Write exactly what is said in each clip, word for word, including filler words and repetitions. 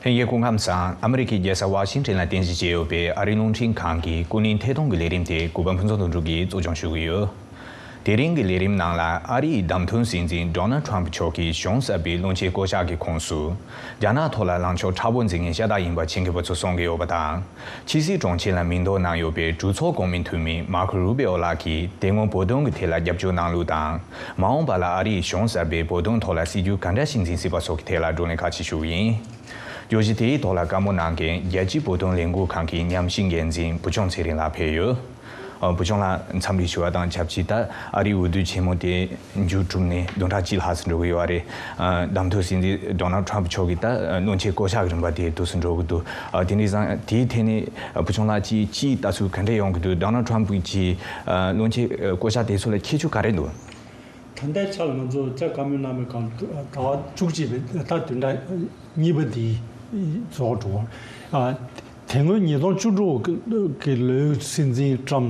ལྷན་རྒྱས་སྐུ་ཁམས་བཟང་། ཨ་མི་རི་ཀའི་རྒྱལ་ས་ཝ་ཤིང་ཊོན་ལ་རྟེན་གཞི་བྱས་ཡོད་པའི་ཨ་རིའི་རླུང་འཕྲིན་ཁང་གི་ཀུན་གླེང་ཐད་གཏོང་གི་ལས་རིམ་དེ་གུས་པ་ཕུན་ཚོགས་དོན་གྲུབ་ཀྱིས་གཙོ་སྐྱོང་ཞུ་གི་ཡོད། དེ་རིང་གི་ལས་རིམ་ནང་ལ་ཨ་རིའི་བདམས་ཐོན་སྲིད་འཛིན་ཌོ་ནལ་ཊམ་མཆོག་གིས་གཞུང་གསར་པའི་བློན་ཆེན་བསྐོ་གཞག་གི་ཁོངས་སུ། རྒྱ་ནག་ཐོག་ལ་ལངས་ཕྱོགས་མཁྲེགས་པོ་འཛིན་མཁན་ཤ་སྟག་ཡིན་པ་ཆེད་མཁས་པ་ཚོས་གསུང་གི་ཡོད་པ་དང་། ཕྱི་སྲིད་དྲུང་ཆེ་ལ་མིང་འདོན་གནང་ཡོད་པའི་གྲོས་ཚོགས་གོང་མའི་འཐུས་མི་མར་ཁོ་རུ་བི་ཨོ་ལགས་ཀྱིས་དེ་སྔོན་བོད་དོན་གྱི་ཐད་ལ་རྒྱབ་སྐྱོར་གནང་ལུགས་དང་། མ་འོངས་པ་ལ་ཨ་རིའི་གཞུང་གསར་པས་བོད་དོན་ཐོག་ལ་སྲིད་ཇུས་ག་འདྲ་ཞིག་འཛིན་སྲིད་པ་སོགས་ཀྱི་ཐད་ལ་བགྲོ་གླེང་ཁག་ཅིག་ཞུ་གི་ཡིན། བརྗོད་གཞི་དེའི་ཐོག་ལ་བཀའ་མོལ་གནང་མཁན་རྒྱལ་སྤྱིའི་བོད་དོན་ལས་འགུལ་ཁང་གི་ཉམས་ཞིབ་འགན་འཛིན་བུ་ཆུང་ཚེ་རིང་ལགས་ཕེབས་ཡོད། ཨ། བུ་ཆུང་ལགས་འཚམས་འདྲི་ཞུ་བ་དང་ཆབས་ཅིག་ད་ཨ་རིའི་འོས་བསྡུ་ཆེན་མོ་དེ་མཇུག་གྲུབ་ནས་བདུན་ཕྲག་གཅིག་ལྷག་ཙམ་འགྲོ་གི་ཡོད་རེད། ཨ། བདམས་ཐོན་སྲིད་འཛིན་ཌོ་ནལ་ཊམ་མཆོག་གི་ད་བློན་ཆེན་བསྐོ་གཞག་གི་རིམ་པ་དེ་འདུག་སེ་འགྲོ་གི་འདུག་ཨ། དེ་འདྲ་བཟང་དེའི་ཐད་ནས་བུ་ཆུང་ལགས་ཀྱིས་སྤྱིའི་ལྟ་ཚུལ་ག་འདྲ་ཡོང་གི་འདུག་ཌོ་ནལ་ཊམ་གྱི་ཨ་བློན་ཆེན་བསྐོ་གཞག་དེ་ཚོ་ལ་ཁྱད་ཆོས་ག་རེ་འདུག་ད་ལྟའི་ཆར་ང་ཚོ་ད་བཀའ་མོལ་གནང་བའི་སྒང་ཟླ་བ་བཅུ་གཅིག་པའི་ཟླ་བདུན་ཕྲག་གཉིས་པ་འདི་རྫོགས་འགྲོ་བ། ཨ། དེ་སྔོན་ཉིས་སྟོང་བཅུ་དྲུག་གི་ལོའི་སྲིད་འཛིན་ཊམ་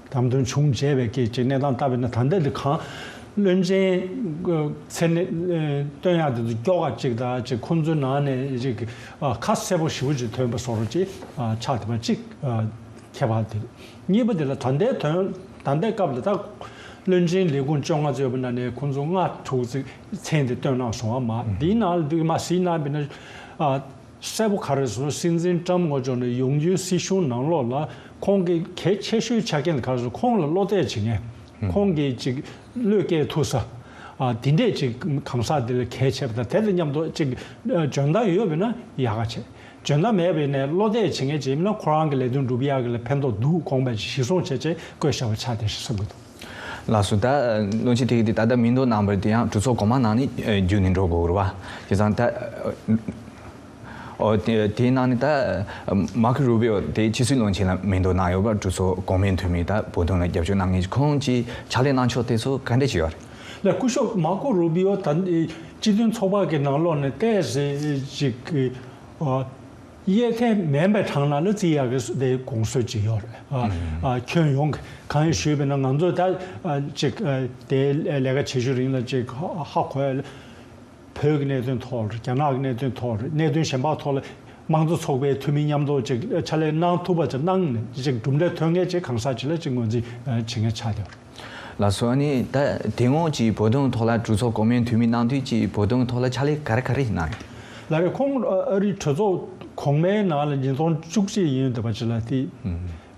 བདམས་ཐོན་བྱུང་རྗེས་པའི་སྐད་ཀྱི་གནས་སྟངས་ལྟ་བས་ན། ད་ལྟ་འདི་གང་བློན་ཆེན་མཚན་གནས་བཏོན་ཡག་དེ་ཚོ་སྐྱོ་ག་ཅིག་དང་ཅིག་ཁོང་ཚོའི་ནང་ནས་ཅིག་ཨ། ཁ་གསལ་པོ་ཞེ་པོ་ཅིག་ཐོན་པ་བཟོ་འདྲ་ཅིག་ཨ། ཆགས་བསྡད་པ་ཅིག་ཨ། ཁྱད་པར་དེ་རེད། གཉིས་པ་དེ་ལ་ད་ལྟའི་དོན་ད་ལྟའི་སྐབས་ལ་ད་བློན་ཆེན་ལས་ཁུངས་བཅོ་ལྔ་ཡོད་པའི་ནང་ནས་ཁོང་ཚོ་ལྔ་དྲུག་ཅིག་མཚན་དེ་བཏོན་གནང་སོང་བ་མ། འདིའི་ནང་ལ་འདུག་མ་གཟིགས་གནང་བས་ན། ཨ། གསལ་པོ་ག་རེ་ཟེར་ན་སྲིད་འཛིན་ཊམ་ངོས་ཕྱོགས་ནས་ཡོང་རྒྱུའི་སྲིད་གཞུང་ནང་ལོགས་ལ་ཁོང་གི་གལ་ཆེ་ཤོས་ཆ་རྐྱེན་ག་རེ་ཟེར་ན་ཁོང་ལ་བློ་གཏད་བྱེད་མཁན། ཁོང་གིས་ཅིག་བློས་བཀལ་ཐུབ་ས། ཨ། དེ་འདྲས་ཅིག་གང་ཟག་དེ་ལ་གལ་ཆེ་བ་དང་། དེ་དང་མཉམ་དུ་ཅིག་ཨ། འཇོན་ཐང་ཡོད་པས་ན་ཡག་ག་བྱས། འཇོན་ཐང་མེད་པས་ནས་བློ་གཏད་བྱེད་མཁན་ཅིག་ཡིན་ན་ཁོ་རང་གི་ལས་དོན་སྒྲུབ་ཡག་གི་ལ་ཕན་ཐོགས་འདུག་དགོངས་པ་ཅིག་གཞིར་བཟུང་བྱས་བྱས་བསྐོས་བཞག་པ་ཆགས་བསྡད་ཤག་བསམ་གྱི་འདུག་ལགས་སོ། ད་བློན་ཆེན་དེ་གི་དེ་ད་ལྟ་མིང་འདོན་གནང་བར་དེ་ཡང་གྲོས་ཚོགས་གོང་མ་ནང་ནས་ཨ། བརྒྱུད་ནས་འགྲོ་དགོས་རེད་བ། བྱས་ཙང་ད་ཨོ་དེ་དེའི་ནང་ནས་ད་མར་ཁོ་རུ་བི་ཨོ་དེ་ཕྱི་སྲིད་བློན་ཆེན་ལ་མིང་འདོན་གནང་ཡོད་པ། གྲོས་ཚོགས་གོང་མའི་འཐུས་མི་ད་བོད་དོན་ལ་རྒྱབ་སྐྱོར་གནང་མཁན་ཁོང་གི་ཕྱག་ལས་གནང་ཕྱོགས་དེ་ཚོ་ག་འདྲས་ཅིག་ཡོད་རེད། ལ་སྐུ་ཞབས་མར་ཁོ་རུ་བི་ཨོ་ད་སྤྱི་མཐུན་ཚོགས་པ་གི་ནང་ལོགས་ནས་ཏོག་ཙམ་ཅིག་ཨ། གཡས་ཐལ་མིན་པའི་གྲས་ནང་ལ་བརྩི་ཡག་གི་དེ་དགོངས་ཚུལ་ཅིག་ཡོད་རེད། ཨ། ཨ། ཁྱོན་ཡོངས་ཀྱི་གང་ཡིན་ཞུས་པས་ན་ང་ཚོ་ད་ཨ། ཅིག་ཨ། དེ་ལས་ཀ་བྱེད་ཤུལ་རིང་ལ་ཅིག་ཧ་གོ་ཡ་ལ། བོད་ཀྱི་གནད་དོན་ཐོག་རེད། རྒྱ་ནག་གི་གནད་དོན་ཐོག་རེད། གནད་དོན་གཞན་པ་ཐོག་ལ་དམངས་གཙོ་ཚོགས་པའི་འཐུས་མི་མཉམ་དུ་ཅིག་ཕྱག་ལས་གནང་ཐུབ་པ་ཅིག་གནང་ནས་ཅིག་གྲུབ་འབྲས་ཐོན་མཁན་ཅིག་གང་ཟག་ཅིག་ལ་ཅིག་ངོས་འཛིན་བྱེད་མཁན་ཆགས་བསྡད་པ་རེད། ལགས་སོ། ཨ་ནི་ད་དེ་སྔོན་གྱི་བོད་དོན་ཐོག་ལ་གྲོས་ཚོགས་གོང་མའི་འཐུས་མི་གནང་དུས་ཀྱི་བོད་དོན་ཐོག་ལ་ཕྱག་ལས་ག་རེ་ག་རེ་གནང་ཡོད། ལགས་རེད། ཁོང་ཨ་རིའི་གྲོས་ཚོགས་གོང་མའི་ནང་ལ་ཉིས་སྟོང་བཅུ་གཅིག་ཡིན་འདུག་པ་ཅིག་ལ་དེ་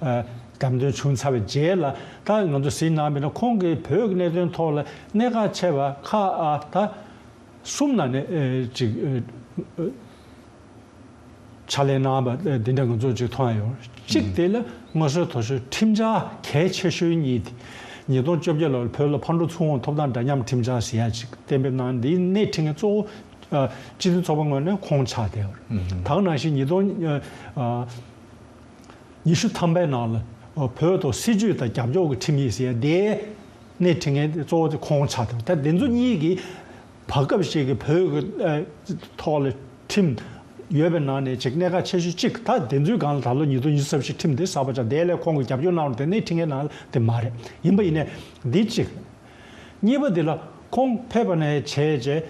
ཨ། བདམས་ཐོན་བྱུང་ཚར་བའི་རྗེས་ལ་ད་ང་ཚོ་གཟིགས་གནང་བས་ན་ཁོང་གིས་བོད་ཀྱི་གནད་དོན་ཐོག་ལ་གནད་འགག་ཆེ་བ་ཁག་ཨ། ད་གསུམ་ནང་ནས་ཨེ་ཅིག་ཨེ་ཨེ་ཕྱག་ལས་གནང་བ་ཨེ་འདི་འདྲ་ང་ཚོ་ཅིག་མཐོང་ཡ་ཡོད། གཅིག་དེ་ལ་དངོས་ཟོག་དོ་ཤོས་ཁྲིམས་འཆར་གལ་ཆེ་ཤོས་གཉིས་དེ། ཉིས་སྟོང་བཅོ་བརྒྱད་ལོར་བོད་ལ་ཕར་འགྲོ་ཚུར་འོང་ཐོབ་ཐང་འདྲ་མཉམ་ཁྲིམས་འཆར་ཟེར་ཡ་ཅིག་གཏན་འབེབས་གནང་། འདིའི་སྣེ་ཁྲིད་མཁན་གཙོ་བོ་ཨ་སྤྱི་མཐུན་ཚོགས་པ་ངོས་ནས་ཁོང་ཆགས་བསྡད་ཡོད། ད་ག་ནང་བཞིན་ཉིས་སྟོང་ཨ་ཉི་ཤུ་ཐམ་པའི་ནང་ལ་ཨ་བོད་ཐོག་སྲིད་ཇུས་དང་རྒྱབ་སྐྱོར་གྱི་ཁྲིམས་ཡིག་ཟེར་ཡ་དེ་སྣེ་ཁྲིད་མཁན་གཙོ་བོ་དེ་ཁོང་ཆགས་འདུག་ད་དེ་ཚོ་གཉིས་ཀྱིས་བར་སྐབས་ཤིག་གི་བོད་ཀྱི་ཨ་ཐོག་ལ་ཁྲིམས་ཡོད་པའི་ནང་ནས་ཅིག་གནད་འགག་ཆེ་ཤོས་གཅིག་ད་དེ་ཚོའི་སྒང་ལ་ད་ལོ་ཉིས་སྟོང་ཉི་ཤུ་རྩ་བཞི་ཁྲིམས་དེ་གསར་པ་ཆགས། དེ་ལས་ཁོང་གིས་རྒྱབ་སྐྱོར་གནང་རུང་དེ་སྣེ་ཁྲིད་མཁན་ནང་ལ་དེ་མ་རེད། ཡིན་པ་ཡིན་ནའི་འདི་གཅིག་གཉིས་པ་དེ་ལ་ཁོང་ཕེབས་པ་ནས་བྱས་རྗེས་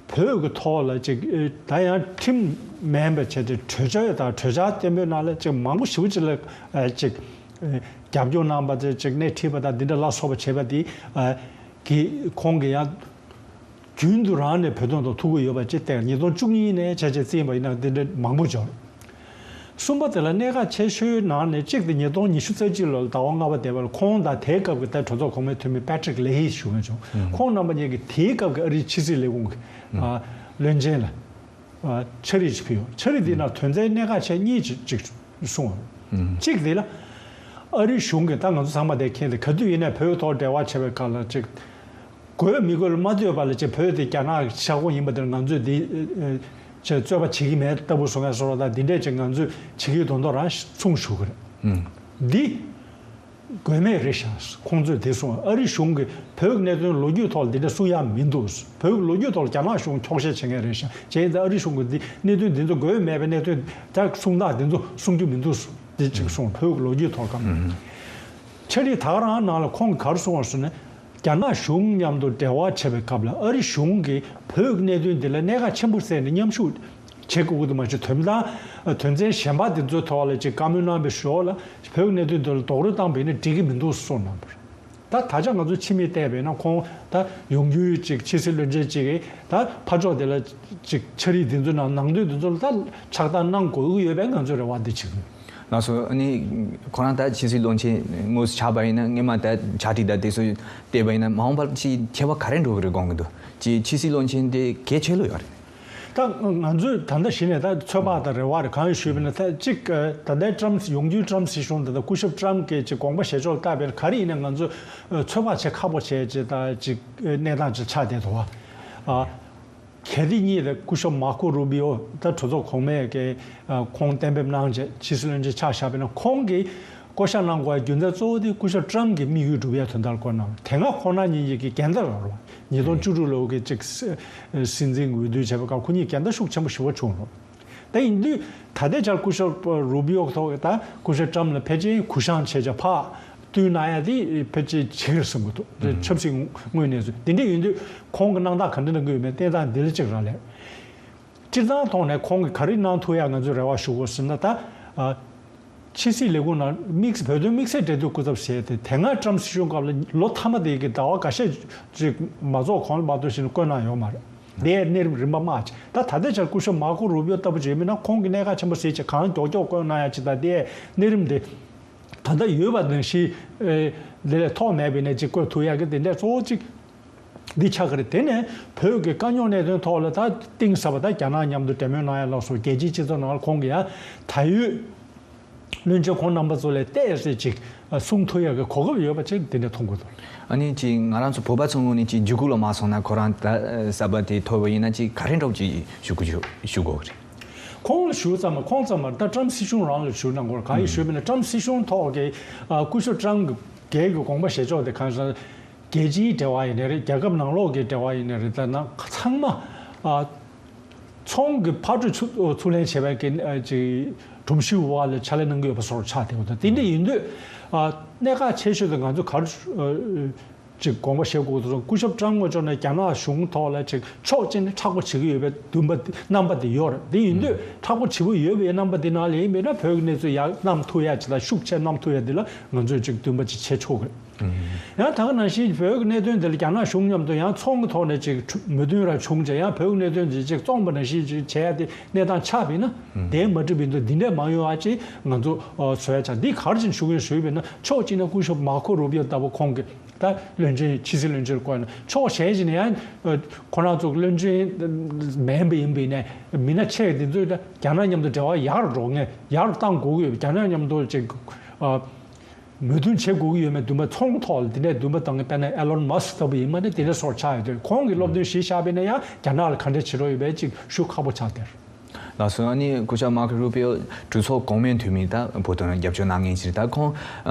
བོད་ཀྱི་ཐོག་ལ་ཅིག་ཨེ་ད་ཡང་ཁྲིམས་མིན་པ་བྱས་ཏེ་གྲོས་ཆོད་དང་གྲོས་འཆར་བརྟན་པོའི་ནང་ལ་ཅིག་མང་པོ་ཞེ་པོ་ཅིག་ལ་ཨེ་ཅིག་ཨེ་རྒྱབ་སྐྱོར་གནང་བ་དེ་ཅིག་སྣེ་ཁྲིད་པ་དང་འདི་འདྲ་ལ་སོགས་པ་བྱས་པ་དེ་ཨེ་གི་ཁོང་གིས་ཡང་རྒྱུན་དུ་རང་ནས་བོད་དོན་ཐོག་ཐུགས་ཁུར་ཡོད་པ་ཅིག་བལྟས། ཉིས་སྟོང་བཅུ་གཉིས་ནས་བྱས་རྗེས་བརྩིས་པ་ཡིན་ན་འདི་འདྲ་མང་པོ་འབྱོར། གསུམ་པ་དེ་ལ་གནད་འགག་ཆེ་ཤོས་ནང་ནས་གཅིག་དེ་ཉིས་སྟོང་ཉི་ཤུ་རྩ་གཅིག་ལོར་ཟླ་བ་ལྔ་པ་འདས་པར་ཁོང་དང་དེའི་སྐབས་ཀྱི་ད་གྲོས་ཚོགས་གོང་མའི་འཐུས་མི་པེ་ཊི་རིག་ལེ་ཧི་ཞུ་མཁན་བྱུང་། ཁོང་རྣམ་པ་གཉིས་ཀྱིས་དེའི་སྐབས་ཀྱི་ཨ་རིའི་ཕྱི་སྲིད་ལས་ཁུངས་ཀྱི་ཨ་བློན་ཆེན་ལ་ཨ་ཕྱག་བྲིས་ཅིག་ཕུལ་ཡོད། ཕྱག་བྲིས་འདིའི་ནང་དོན་ཚན་གནད་འགག་ཆེ་གཉིས་ཅིག་ཅིག་གསུངས་པ། གཅིག་དེ་ལ་ཨ་རིའི་གཞུང་གིས་ད་ང་ཚོ་ཚང་མ་དེ་མཁྱེན་ཏེ་ག་དུས་ཡིན་ནའི་བོད་ཐོག་འབྲེལ་བ་བྱེད་པའི་སྐབས་ལ་ཅིག་དགོས་མི་དགོས་ལ་མ་ལྟོས་པ་ལ་ཅིག་བོད་དེ་རྒྱ་ནག་གི་ཤ་ཁོག་ཡིན་པ་དེར་ང་ཚོས་འདི་ཨེ་ཅིག་རྩོད་པ་བྱེད་ཀྱི་མེད་ལྟ་བུ་བཟོ་མཁན་བཟོ་འདྲ་དང་འདི་འདྲས་ཅིག་ང་ཚོས་བྱེད་ཀྱི་ཡོད་མདོག་མདོག་རང་གསུངས་བཞུགས་ཀྱི་རེད། འདི་དགོས་མེད་རེད་ཤག་ཁོང་ཚོས་དེ་གསུངས། ཨ་རི་གཞུང་གིས་བོད་ཀྱི་གནད་དོན་ལོ་རྒྱུས་ཐོག་ལ་འདི་འདྲ་གསུང་ཡ་མི་འདུག་བོད་ཀྱི་ལོ་རྒྱུས་ཐོག་ལ་རྒྱ་ནག་གཞུང་འཁྱོག་བཤད་བྱེད་མཁན་རེད་ཤག་བྱས་ཙང་ཨ་རི་གཞུང་གིས་འདི་གནད་དོན་འདི་ཚོ་དགོས་མེད་པའི་གནད་དོན་ད་གསུང་སྟངས་འདི་ཚོ་གསུང་རྒྱུ་མི་འདུག་འདི་ཅིག་གསུངས། བོད་ཀྱི་ལོ་རྒྱུས་ཐོག་གམ། ཕྱག་བྲིས་ད་ག་རང་ནང་ལ་ཁོང་གིས་ག་རེ་གསུངས་པ་ཟེར་ན། རྒྱ་ནག་གཞུང་མཉམ་དུ་འབྲེལ་བ་བྱེད་པའི་སྐབས་ལ་ཨ་རི་གཞུང་གིས་བོད་ཀྱི་གནད་དོན་འདི་ལ་གནད་འགག་ཆེན་པོ་བརྩིས་ནས་མཉམ་ཞུགས་ བྱེད་དགོས་ཀྱི་འདུག་མ་གཞི་དོན་དང་དོན་ཚན་གཞན་པ་དེ་ཚོའི་ཐོག་ལ་ཅིག་བཀའ་མོལ་གནང་བའི་ཞོར་ལ་བོད་ཀྱི་གནད་དོན་དེ་ལ་རྡོག་རོལ་བཏང་བ་ཡིན་ན་འགྲིག་གི་མི་འདུག་གསུངས་གནང་བ་རེད། ད་ད་ཆ་ང་ཚོ་ཕྱི་མིག་བལྟས་པས་ན་ཁོང་ད་ཡོང་རྒྱུའི་ཅིག་ཕྱི་སྲིད་བློན་ཆེན་ཅིག་གིས་ད་ཕར་ཕྱོགས་དེ་ལ་ཅིག་ཕྱག་བྲིས་དེ་ཚོ་ནང་ནང་དོན་དེ་ཚོ་ལ་ད་ཕྱག་བསྟར་གནང་དགོས་ཀྱི་ཡོད་པའི་ང་ཚོའི་རེ་བ་འདི་བྱེད་ཀྱི་ཡོད། ལགས་སོ། ཨ་ནི་ཁོ་རང་ད་ཕྱི་སྲིད་བློན་ཆེན་དངོས་སུ་ཆགས་པ་ཡིན་ན་སྔོན་མ་ད་ཕྱག་བྲིས་དང་དེ་ཚོ་བལྟས་པ་ཡིན་ན་མ་འོངས་པར་ཅིག་ཁྱད་པར་ག་རེ་འགྲོ་གི་རེད་དགོངས་ཀྱི་འདུག་ཅིག་ཕྱི་སྲིད་བློན་ཆེན་དེ་གལ་ཆེ་ལོས་ཡོད་རེད། ད་ང་ཚོས་ད་ལྟ་གཞི་ནས་ད་ཚོད་དཔག་དང་རེ་བ་རེ་གང་ཡོད་ཞུས་པ་ཡིན་ན་ད་གཅིག་ད་ལྟའི་ཀྲམ་ཡོང་རྒྱུའི་ཀྲམ་སྲིད་གཞུང་དང་ད་སྐུ་ཞབས་ཀྲམ་གྱི་ཅིག་དགོངས་པ་བཞེས་ཕྱོགས་ལ་བལྟས་པ་ཡིན་ན་ག་རེ་ཡིན་ན་ང་ཚོས་ཚོད་དཔག་བྱེད་ཁག་པོ་བྱས་ཅིག་ད་ཅིག་གནས་སྟངས་ཅིག་ཆགས་བསྡད་འདུག་བ། གལ་ཏེ་གཉིས་ལ་སྐུ་ཞབས་མར་ཁོ་རུ་བི་ཨོ་ད་གྲོས་ཚོགས་གོང་མས་ཀྱི་ཁོང་གཏན་འབེབས་གནང་རྗེས་ཕྱི་སྲིད་བློན་ཆེན་ཆགས་བཞག་པ་ཡིན་ན་ཁོང་གིས་བསྐོ་བཞག་གནང་དགོས་པའི་རྒྱུ་མཚན་གཙོ་བོ་དེ་སྐུ་ཞབས་ཀྲམ་གྱི་དམིགས་ཡུལ་འགྲུབ་ཡའི་དོན་དག་ལ་བསྐོ་གནང་བ། དེ་སྔ་ཁོང་རྣམ་གཉིས་ཀྱི་འགལ་ཟླ་ལ་རུ་བ་ཉིས་སྟོང་བཅུ་དྲུག་ལོ་གི་ཅིག་སྲིད་འཛིན་འོས་བསྡུ་བྱས་པའི་སྐབས་ཁོ་གཉིས་འགལ་ཟླ་ཤུགས་ཆེན་པོ་ཞེ་པོ་བྱུང་རུང་། ད་ཡིན་དུས་ད་ལྟའི་ཆར་སྐུ་ཞབས་རུ་བི་ཨོ་ཐོག་ད་སྐུ་ཞབས་ཀྲམ་ལ་ཕལ་ཆེར་གུ་བཤངས་བྱས་བྱས་ཕར་བསྟུན་གནང་ཡ་དེ་ཕལ་ཆེར་བྱེད་ཀྱི་རེད་བསམ་གྱི་འདུག་ཆབ་སྲིད་ངོས་ནས་ཚུད་དེ་འདྲ་ཡིན་དུས་ཁོང་གི་གནང་སྟངས་ག་འདྲ་གནང་གི་ཡོད་མེད་བལྟས་སྟངས་འདི་ལ་གཅིག་རག་ལས། སྤྱིར་བཏང་ཐོག་ནས་ཁོང་གིས་ག་རེ་གནང་ཐུབ་ཡ་ང་ཚོས་རེ་བ་ཞུ་དགོས་ཟེར་ན་ད། ཕྱི་སྲིད་ལས་ཁུངས་ནང་དམིགས་བོད་དོན་དམིགས་བསལ་འབྲེལ་མཐུད་སྐུ་ཚབ་ཟེར་ཏེ་དེ་སྔ་ཀྲམ་སྲིད་གཞུང་སྐབས་ལ་ལོ་མཐའ་མ་དེ་གི་ཟླ་བ་འགའ་ཤས་ཅིག་མ་རྫོགས་གོང་ལ་མ་གཏོགས་གཞན་བསྐོས་གནང་ཡོད་མ་རེད། དེའི་གནས་རིམ་རིམ་པ་མ་ཆགས། ད་ད་ལྟའི་ཆར་སྐུ་ཞབས་མར་ཁོ་རུ་བི་ཨོ་ལྟ་བུ་ཅིག་ཡིན་ན་ཁོང་གིས་གནད་འགག་ཆེན་པོ་གཟིགས་བྱས་གང་མགྱོགས་མགྱོགས་བསྐོས་གནང་ཡ་ཅིག་དང་དེའི་གནས་རིམ་དེ་ད་ལྟ་ཡོད་པ་ནང་བཞིན་དེ་ལས་ཐོག་མེད་པའི་ནས་ཅིག་བསྐོས་ཐུབ་ཡ་གི་དེ་འདྲས་གཙོ་བོ་ཅིག་འདི་ཆགས་ཀྱི་རེད། དེ་ནས་བོད་ཀྱི་དཀའ་རྙོག་གནད་དོན་ཐོག་ལ་ད་གཏིང་ཟབ་པ་ད་རྒྱ་ནག་མཉམ་དུ་འབྲེལ་མོལ་གནང་ཡ་ལ་སོགས་རྒྱལ་སྤྱིའི་སྤྱི་ཚོགས་ནང་ལ་ཁོང་གིས་ཡང་ད་ཡོད་བློན་ཆེན་ཁོང་རྣམ་པ་ཚོ་ལས་ཏོག་ཙམ་ཅིག་གསུང་ཐུབ་ཡ་གི་གོ་སྐབས་ཡོད་པ་ཅིག་དེ་འདྲ་མཐོང་གི་འདུག་ཨ་ནི་ཅིག་ང་རང་ཚོ་བོད་པ་ཚོའི་ངོས་ནས་ཅིག་འཇུག་སྐུལ་ལ་མ་སོང་ན་ཁོ་རང་ད་གསར་པ་དེ་ཐོབ་པ་ཡིན་ན་ཅིག་ག་རེ་འདྲ་བོ་ཅིག་ཞུ་དགོས་ཞུ་དགོས་རེད། ཁོང་ལ་ཞུ་ཙམ་མ་ཁོང་ཙམ་མ་ད་ཀྲམ་སྲིད་གཞུང་རང་ལ་ཞུ་གནང་དགོས་རེད། གང་ཡིན་ཞུས་པ་ཡིན་ན་ཀྲམ་སྲིད་གཞུང་ཐོག་གི་སྐུ་ཞབས་ཀྲམ་གྱི་དགོངས་པ་བཞེས་ཕྱོགས་དེ་གང་ཟེར་ན། རྒྱལ་སྤྱིའི་འབྲེལ་བ་ཡིན་ནའི་རེད། རྒྱལ་ཁབ་ནང་ལོགས་ཀྱི་འབྲེལ་བ་ཡིན་ནའི་རེད། ད་ནང་ཚང་མ་ཨ་ཚོང་གི་ཕར་འགྲོ་ཚུར་ཚུར་ལེན་བྱས་པའི་གི་ཨ་ཅིག་སྒྲོམ་གཞིའི་འོག་ལ་ཕྱག་ལས་གནང་གི་ཡོད་པ་བཟོ་འདྲ་ཆགས་བསྡད་ཡོད། ད་དེ་འདྲ་ཡིན་དུས་ཨ་གནད་འགག་ཆེ་ཤོས་དེ་ང་ཚོ་ག་རེ་ཨ་ཅིག་དགོངས་པ་བཞེས་དགོས་འདུག་སྐུ་ཞབས་ཀྲང་དངོས་ཕྱོགས་ནས་རྒྱ་ནག་གཞུང་ཐོག་ལ་ཅིག་ཕྱོགས་གཅིག་ནས་མཁྲེགས་པོ་བྱེད་ཀྱི་ཡོད་པའི་འདུན་པ་རྣམ་པ་དེ་ཡོད་རེད། དེ་ཡིན་དུས་མཁྲེགས་པོ་བྱེད་པོ་ཡོད་པའི་རྣམ་པ་དེ་ནང་ལ་ཡིན་པས་ན་བོད་ཀྱི་གནས་ཚུལ་ཡར་བསྣམས་ཐུབ་ཡ་ཅིག་དང་ཤུགས་ཆེ་བསྣམས་ཐུབ་ཡ་དེ་ལ་ང་ཚོས་ཅིག་འདུན་པ་ཅིག་བྱེད་ཆོག་གི་རེད། ཡང་ད་ག་ནང་བཞིན་བོད་ཀྱི་གནད་དོན་དེ་ལ་རྒྱ་ནག་གཞུང་མཉམ་དུ་ཡང་ཚོང་གི་ཐོག་ནས་ཅིག་མོས་མཐུན་ར་བྱུང་རྗེས་ཡང་བོད་ཀྱི་གནད་དོན་དེ་ཅིག་བཙོངས་པ་ནང་བཞིན་ཅིག་བྱས་ཏེ་གནས་སྟངས་ཆགས་པ་ཡིན་ན་དེ་མ་འགྲིག་པའི་འདུག་འདི་འདྲས་མ་ཡོང་བ་ཅིག་ང་ཚོ་བཟོ་ཡ་ཆགས། འདི་ག་རེ་བྱས་ནས་ཞུ་གི་ཡོད་ཟེར་ན་ཕྱོགས་གཅིག་ནས་སྐུ་ཞབས་མར་ཁོ་རུ་བི་ཨོ་ལྟ་བུ་ཁོང་གིས་ད་བློན་ཆེན་ཕྱི་སྲིད་བློན་ཆེན་བསྐོས་ནས་ཕྱོགས་གཞན་ཞིག་ནས་ཡང་ཁོ་རང་ཚོ་བློན་ཆེན་མིན་པ་ཡིན་པ་ཡིན་ནས་མི་སྣ་ཆེ་བ་འདི་ཚོས་ད་རྒྱ་ནག་མཉམ་དུ་འབྲེལ་བ་ཡག་རུ་འགྲོ་ངེས་ཡག་རུ་བཏང་དགོས་ཀྱི་ཡོད། རྒྱ་ནག་མཉམ་དུ་ཅིག་མོས་མཐུན་བྱེད་དགོས་ཀྱི་ཡོད་མེད་འདུན་པ་ཚོང་ཐོག་ལ་དེ་འདྲའི་འདུན་པ་བཏང་གི་དཔེར་ན་ཨེ་ལོན་མཱ་སི་ལྟ་བུ་ཡིན་མ་ནི་དེ་འདྲ་སོར་ཆགས་ཡོད་དུས་ཁོང་གི་སློབ་སྟོན་གཞི་བཞག་པས་ན་ཡང་རྒྱ་ནག་ལ་ག་འདྲ་བྱེད་རོགས་ཡོད་པའི་ཅིག་ཤུགས་ཁག་པོ་ཆགས་དེར། ལགས་སོ། ཨ་ནི་སྐུ་ཞབས་མར་ཁོ་རུ་པིའོ་གྲོས་ཚོགས་གོང་མའི་འཐུས་མི་ད་བོད་དོན་རྒྱབ་སྐྱོར་གནང་མཁན་ཞིག་རེད། ད་ཁོང་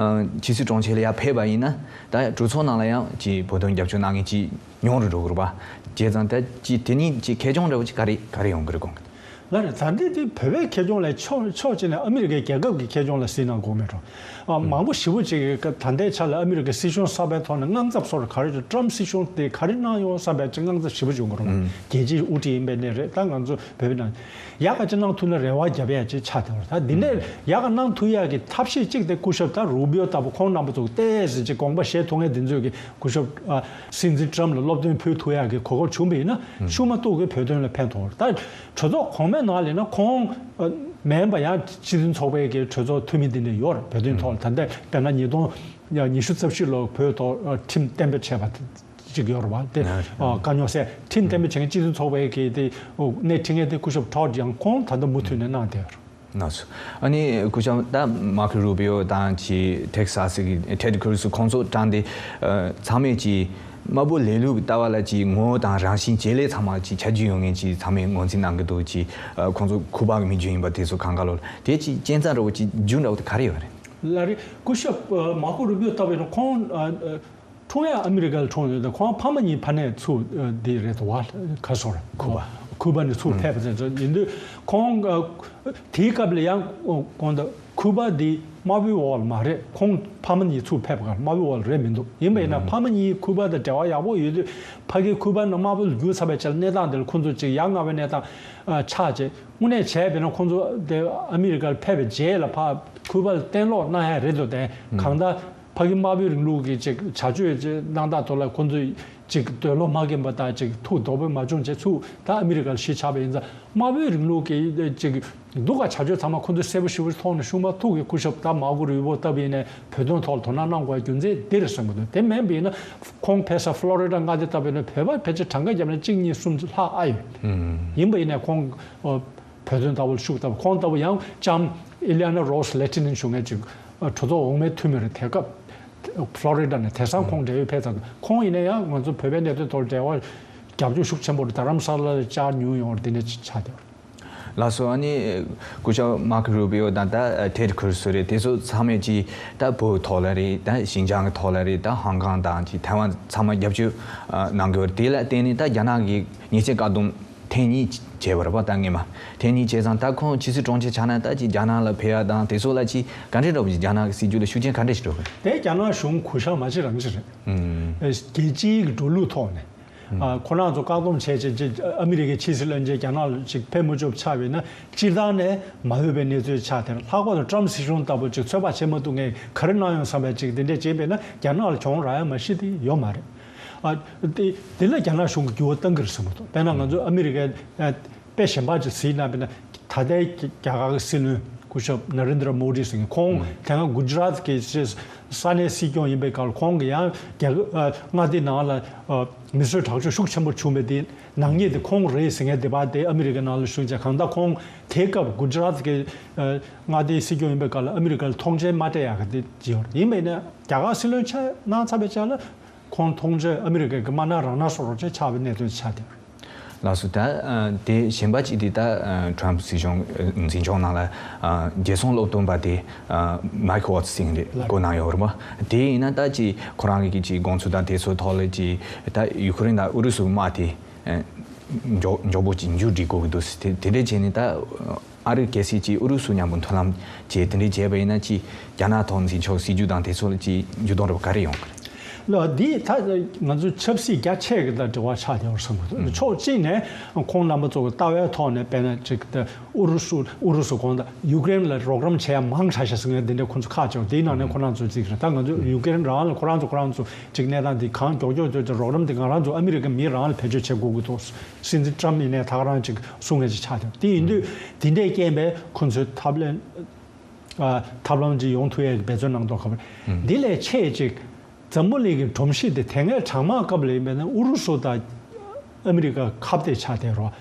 ཕྱི་སྲིད་དྲུང་ཆེ་ལ་ཡར་ཕེབས་པ་ཡིན་ན་ད་གྲོས་ཚོགས་ནང་ལ་ཡང་ཅིག་བོད་དོན་རྒྱབ་སྐྱོར་གནང་མཁན་ཅིག་ཉུང་རུ་འགྲོ་གི་རེད་པ། བྱས་ཙང་ད་ཅིག་དེ་ནི་ཅིག་ཁེ་གྱོང་འདྲ་བོ་ཅིག་ག་རེ་ག་རེ་ཡོང་གི་རེད་དགོངས་ཀྱི། ལགས་རེད། ད་ལྟའི་དེ་བོད་པའི་ཁེ་གྱོང་ལས་ཕྱོགས་ཕྱོགས་གཅིག་ནས་ཨ་མི་རི་ཀའི་རྒྱལ་ཁབ་ཀྱི་ཁེ་གྱོང་ལ་གཟིགས་གནང་དགོས་མེད་འགྲོ། ཨ་མང་པོ་ཞེ་པོ་ཅིག་གིས་ད་ལྟའི་ཆ་ལ་ཨ་མི་རི་ཀའི་སྲིད་གཞུང་གསར་པའི་ཐོག་ནས་དངངས་འཚབ་སོགས་ག་རེ་ཀྲམ་སྲིད་གཞུང་དེ་ག་རེ་གནང་ཡོང་བསམ་པའི་ཅིག་དངངས་འཚབ་ཞེ་པོ་ཅིག་ཡོང་གི་རེད། རྒྱལ་སྤྱིའི་དབུ་ཁྲིད་ཡིན་པའི་གནས་རེད། ད་ང་ཚོ་བོད་པའི་ནང་ཡག་ག་ཅིག་གནང་ཐུབ་ན་རེ་བ་རྒྱབ་ཡ་ཅིག་ཆགས་བསྡད་པ་རེད། ད་འདི་འདྲའི་ཡག་ག་གནང་ཐུབ་ཡ་གི་ཐབས་ཤེས་གཅིག་དེ་སྐུ་ཞབས་ད་རུ་བི་ཨོ་ལྟ་བུ་ཁོང་རྣམ་པ་ཚོ་ཏོག་ཙམ་ཅིག་དགོངས་པ་བཞེས་ཐུབ་མཁན་དེ་ཚོས་ཀྱི་སྐུ་ཞབས་ཨ་སྲིད་འཛིན་ཀྲམ་ལ་སློབ་སྟོན་ཕུལ་ཐུབ་ཡ་གི་གོ་སྐབས་བྱུང་བ་ཡིན་ན་ཤུགས་མ་གཏོགས་ཀྱི་བོད་དོན་ལ་ཕན་ཐོགས་རེད། ད་གྲོས་ཚོགས་གོང་མའི་ནང་ལ་ཡིན་ན་ཁོང་ཨ་མིན་པ་ཡང་སྤྱི་མཐུན་ཚོགས་པའི་གི་གྲོས་ཚོགས་འཐུས་མི་འདི་འདྲ་ཡོད་རེད། བོད་དོན་ཐོག་ལ་ད་ལྟ་དཔེར་ན་ཉིས་སྟོང་ཉི་ཤུ་རྩ་བཞི་ལོར་བོད་ཐོག་ཨ་ཁྲིམས་གཏན་འབེབས་བྱས་པ་ཅིག་ཡོད་རེད་བ། དེ་ཨ་དཀའ་རྙོག་སེལ་ཁྲིམས་གཏན་འབེབས་བྱེད་མཁན་སྤྱི་མཐུན་ཚོགས་པའི་གི་དེ་སྣེ་ཁྲིད་མཁན་དེ་སྐུ་ཞབས་ཊོཌ་ཡང་ཁོང་ད་ལྟ་མུ་མཐུད་ནས་གནང་བསྡད་ཡོད་རེད། ལགས་སོ། ཨ་ནི་སྐུ་ཞབས་ད་མར་ཁོ་རུ་པིའོ་དང་ཅིག་ཊེཌ་སཱས་ཀྱི་ཊེཌ་ཁུ་རུ་སི་ཁོང་ཚོ་གྲངས་ཏེ་ཚང་མས་ཅིག་དམར་པོ་ལས་ལུགས་ལྟ་བ་ལ་ཅིག་ངོ་བོ་དང་རང་བཞིན་བྱེད་ལས་ཚང་མ་ཅིག་ཆ་རྒྱུས་ཡོད་མཁན་ཅིག་ཚང་མས་ངོས་འཛིན་གནང་གི་འདུག་ཅིག་ཁོང་ཚོ་ཁུ་པ་གི་མི་རྒྱུད་ཡིན་པ་དེ་ཚོ་གང་ག་ལོ་དེ་ཅིག་རྐྱེན་རྩ་འདྲ་བོ་ཅིག་རྒྱུ་འདྲ་བོ་དེ་ག་རེ་ཡོད་རེད། ལགས་རེད། སྐུ་ཞབས་མར་ཁོ་རུ་པིའོ་ལྟ་བུ་ཡིན་ན་ཁོང་འཁྲུངས་ཡ་ཨ་མི་རི་ཀ་ལ་འཁྲུངས་ཡོད་དེ་ཁོང་ཕ་མ་གཉིས་ཕ་ནས་ཚུར་འདི་རེད་དོ་བ་ག་སོ་ར་ཁུ་པ་ཁུ་པ་ནས་ཚུར་ཕེབས་པ་ཡིན་དུས་ཁོང་དེའི་སྐབས་ལ་ཡང་ཁོང་ད་ ཁུ་པ་འདི་དམར་པོའི་འོག་ལ་མ་རེད། ཁོང་ཕ་མ་གཉིས་ཚུར་ཕེབས་པ་གར་དམར་པོའི་འོག་ལ་རེད་མི་འདུག་ཡིན་པ་ཡིན་ན་ཕ་མ་གཉིས་ཁུ་པ་དང་འབྲེལ་བ་ཡག་པོ་ཡོད་དུས་ཕ་གི་ཁུ་པ་ནི་དམར་པོ་ལ་བསྒྱུར་ཚར་བའི་ཆ་ལ་གནས་སྟངས་འདི་ལ་ཁོང་ཚོ་ཅིག་ཡ་ང་བའི་གནས་སྟངས་ཨ་ཆགས་བྱས། དངོས་གནས་བྱས་པས་ན་ཁོང་ཚོ་དེ་ཨ་མི་རི་ཀར་ཕེབས་པའི་རྗེས་ལ་ཕ་ཁུ་པ་ལ་གཏན་སློག་གནང་ཡ་རེད་འདུག་དེ་གང་ལྟར་ཕ་གི་དམར་པོའི་རིང་ལུགས་ཀྱི་ཅིག་བྱ་སྤྱོད་ཅིག་གནང་སྟངས་ཐོག་ལ་ཁོང་ཚོས་ཅིག་འདོད་བློ་མ་འགེངས་པ་དང་ཅིག་ཐུགས་དོགས་པ་མ་བྱུང་བྱས་ཚུར་ད་ཨ་མི་རི་ཀར་གཞིས་ཆགས་པ་ཡིན་ཙང་དམར་པོའི་རིང་ལུགས་ཀྱི་ཅིག་སྡུག་ག་བྱ་སྤྱོད་ཚང་མ་ཁོང་ཚོས་གསལ་པོ་ཞེ་པོ་མཐོང་ནས་ཤུགས་མ་ཐུག་གི་སྐུ་ཞབས་ད་མར་ཀོ་རུ་བྷིའོ་ལྟ་བུ་ཡིན་ནས་བོད་དོན་ཐོག་ལ་དོ་སྣང་གནང་དགོས་རྒྱུ་མཚན་འདི་རེད་བསམ་གྱི་འདུག་དེ་མིན་པ་ཡིན་ན་ཁོང་ཕེབས་ས་ཕློ་རི་ཌ་མངའ་སྡེ་ལྟ་བུ་ཡིན་ན་བོད་པ་ཕལ་ཆེར་གྲངས་ཀ་བརྒྱབ་ན་གཅིག་གཉིས་གསུམ་ལྷག་ཨ་ཡོད། ཡིན་པ་ཡིན་ནས་ཁོང་བོད་དོན་ལྟ་བུ་ལ་ཤུགས་ལྟ་བུ་ཁོང་ལྟ་བུ་ཡང་ལྕམ་ཨི་ལི་ཨ་ན་རོ་སི་ལེ་ཊི་ནན་ཞུ་མཁན་ཅིག་གྲོས་ཚོགས་འོག་མའི་འཐུས་མི་རེད། དེ་སྐབས་ཕློ་རི་ཌ་ནས་དེང་སང་ཁོང་འབྲེལ་ཡོད་ཕེབས་ཚར་འདུག་ཁོང་ཡིན་ན་ཡང་ང་ཚོ་བོད་པའི་གནད་དོན་ཐོག་འབྲེལ་བ་རྒྱབ་སྐྱོར་ཤུགས་ཆེན་པོ་རེད། རྡ་རམ་ས་ལ་ལ་བཅར་མྱོང་ཡོང་བ་འདི་འདྲ་ཅིག་ཆགས་བསྡད་པ་རེད། ལགས་སོ། ཨ་ནི་སྐུ་ཞབས་མར་ཀོ་རུ་བྷིའོ་དང་ད་ཐེད་ཁུར་སུ་རེད། དེ་ཚོ་ཚང་མས་ཀྱིས་ད་བོད་ཐོག་ལ་རེད། ད་ཞིན་ཅང་གི་ཐོག་ལ་རེད། ད་ཧོང་ཀོང་དང་ཀྱི་ཐའེ་ཝན་ཚང་མ་རྒྱབ་སྐྱོར་གནང་གི་ཡོད་རེད། དེ་ལ་བརྟེན་ནས་ད་རྒྱ་ནག་གི་ཉེས་ཆད་བཀག་སྡོམ་ཐེངས་གཉིས་བྱས་པ་རེད་པ། ད་སྔོན་མ་ཐེངས་གཉིས་བྱས་ཙང་ད་ཁོང་ཕྱི་སྲིད་དྲུང་ཆེ་ཆགས་ན་ད་ཀྱི་རྒྱ་ནག་ལ་ཕེབས་ཡ་དང་དེ་ཚོ་ལ་ཀྱི་ག་འདྲས་འདྲ་པོ་ཅིག་རྒྱ་ནག་གི་སྲིད་ཇུས་ལ་ཤུགས་རྐྱེན་ག་འདྲས་ཞིག་འགྲོ་གི་རེད། དེ་རྒྱ་ནག་གཞུང་གུས་ཞབས་མ་བྱེད་རང་བྱེད་རེད། རྒྱལ་སྤྱིའི་འགྲོ་ལུགས་ཐོག་ནས། ཨ། ཁོ་རང་ཚོ་བཀག་སྡོམ་བྱས་བྱས་བྱས་ཨ་མི་རི་ཀའི་ཕྱི་སྲིད་བློན་ཆེན་རྒྱ་ནག་ལ་ཅིག་ཕེབས་མ་བཅུག་ཆགས་པས་ན་སྤྱིར་བཏང་ནས་མ་འོས་པའི་གནས་ཚུལ་ཆགས་དེར། ལྷག་པར་དུ་ཏྲམ་སྲིད་གཞུང་ལྟ་བུ་ཅིག་ཚོད་དཔག་བྱེད་མ་ཐུབ་མཁན་ག་རེ་གནང་ཡོང་བསམ་པའི་ཅིག་དེ་འདྲས་བྱས་པས་ན་རྒྱ་ནག་ལ་གྱོང་རག་ཡ་མ་གཞི་དེ་ཡོད་མ་རེད། ཨ། དེ་དེ་ལ་རྒྱ་ནག་གཞུང་གིས་འགྱུར་བ་གཏང་གི་རེད་བསམ་གྱི་འདུག་དཔེར་ན་ང་ཚོ་ཨ་མི་རི་ཀའི་ཨ། དཔེ་གཞན་པ་ཅིག་གཟིགས་ན་དཔེར་ན་ད་ལྟའི་རྒྱ་གར་གྱི་སྲིད་བློན་སྐུ་ཞབས་ན་རེན་དྲ་མོ་ཌི་ཟེར་མཁན་ཁོང་དེ་སྔ་གུ་ཇ་རཱཏ་གི་ས་གནས་སྲིད་སྐྱོང་ཡིན་པའི་སྐབས་ཁོང་གིས་ཡང་རྒྱ་གར་མངའ་སྡེ་ནང་ལ་མི་གསོད་ཁྲག་སྦྱོར་ཤུགས་ཆེན་པོ་བྱུང་བའི་དེ་ནག་ཉེས་དེ་ཁོང་རེད་ཟེར་མཁན་དེ་བ་དེ་ཨ་མི་རི་ཀའི་ནང་ལ་ཞུགས་བྱས། གང་ལྟར་ཁོང་དེའི་སྐབས་གུ་ཇ་རཱཏ་གི་མངའ་སྡེའི་སྲིད་སྐྱོང་ཡིན་པའི་སྐབས་ལ་ཨ་མི་རི་ཀ་ལ་ཐོངས་མཆན་མ་སྤྲད་ཡག་གི་དེ་ཡོད་རེད། ཡིན་པས་ན་རྒྱ་གར་སྲིད་བློན་ཆགས་གནང་ཚར་བའི་ཆ་ལ་ཁོང་ཐོངས་མཆན་ཨ་མི་རི་ཀ་གི་མ་གནང་རང་གནང་བཟོ་འདྲ་ཅིག་ཆགས་པའི་གནས་ཚུལ་ཆགས་བསྡད་ཡོད་རེད། ལགས་སོ། ད་ཨ་དེ་གཞན་པ་གཅིག་དེ་ད་ཨ་ཊམ་སྲིད་གཞུང་ཨ་འཛིན་སྐྱོང་ནང་ལ་ཨ་རྒྱལ་སྲུང་སློབ་སྟོན་པ་དེ་ཨ་མའིག་ཝོ་ཊི་སི་ཟེར་མཁན་དེ་བསྐོ་གནང་ཡོད་རེད་པ། དེ་ཡིན་ན་ད་ཅིག་ཁོ་རང་གི་ཅིག་དགོངས་ཚུལ་དང་དེ་ཚོའི་ཐོག་ལ་ཅིག་ད་ཡུ་ཀེ་རེན་དང་ཨུ་རུ་སུའི་དམག་དེ་ཨ་མགྱོགས་མགྱོགས་པོ་ཅིག་མཇུག་སྒྲིལ་དགོས་ཀྱི་འདུག་ཟེར། དེ་དེ་འདྲས་བྱས་ནས་ད་ཨ་རི་གལ་སྲིད་ཅིག་ཨུ་རུ་སུ་མཉམ་པོ་མཐུན་ལམ་བྱས་དེ་འདྲས་བྱས་པ་ཡིན་ན་ཅིག་རྒྱ་ནག་ཐོག་འཛིན་ཆོག་སྲིད་ཇུས་དང་དེ་ཚོ་ལ་ཅིག་འགྱུར་ལྡོག་འདྲ་པོ་ག་རེ་ཡོང་གི་རེད། ལགས། འདི་ད་ང་ཚོ་ཆབ་སྲིད་རྒྱ་ཆེ་གི་དང་འབྲེལ་བ་ཆགས་བསྡད་པར་བསམ་གྱི་འདུག་ཕྱོགས་གཅིག་ནས་ཁོང་རྣམ་པ་ཚོ་གི་ལྟ་བའི་ཐོག་ནས་དཔེར་ན་ཅིག་ད་ཨུ་རུ་སུ་ཨུ་རུ་སུ་གོང་དང་ཡུ་ཀེ་རེན་ལ་རོགས་རམ་བྱེད་ཡ་མང་དྲགས་ཤག་ཟེར་མཁན་འདི་འདྲ་ཁོང་ཚོ་ཁག་ཆེ་བ་དེའི་ནང་ནས་ཁོ་རང་ཚོ་གཅིག་རེད། ད་ང་ཚོ་ཡུ་ཀེ་རེན་རང་ལ་ཁོ་རང་ཚོ་ཁོ་རང་ཚོ་ཅིག་གནས་སྟངས་འདི་གང་མགྱོགས་མགྱོགས་བྱས་ཏེ་རོགས་རམ་འདི་ང་རང་ཚོ་ཨ་མི་རི་ཀ་མི་རང་ལ་བེད་སྤྱོད་བྱེད་དགོས་ཀྱི་འདུག་སྲིད་འཛིན་ཊམ་ཡིན་ནའི་ད་ག་རང་ཅིག་གསུང་མཁན་ཅིག་ཆགས་བསྡད་པ་དེ་ཡིན་དུས་དེ་འདྲའི་རྐྱེན་པས་ཁོ་ཚོས་ཐབས་ལམ་ཨ་ཐབས་ལམ་ཅིག་ཡོང་ཐུབ་ཡས་ཀྱི་འབད་བརྩོན་གནང་མདོག་ཁ་པོ་རེད། འདི་ལས་ཆེས་ཅིག་འཛམ་བུ་གླིང་གི་སྒྲོམ་གཞི་དེ་དེ་སྔའི་གྲང་དམག་སྐབས་ལ་ཡིན་པས་ན་ཨུ་རུ་སུ་དང་ཨ་མི་རི་ཀ་ཁ་གཏད་ཆགས་བསྡད་རོགས།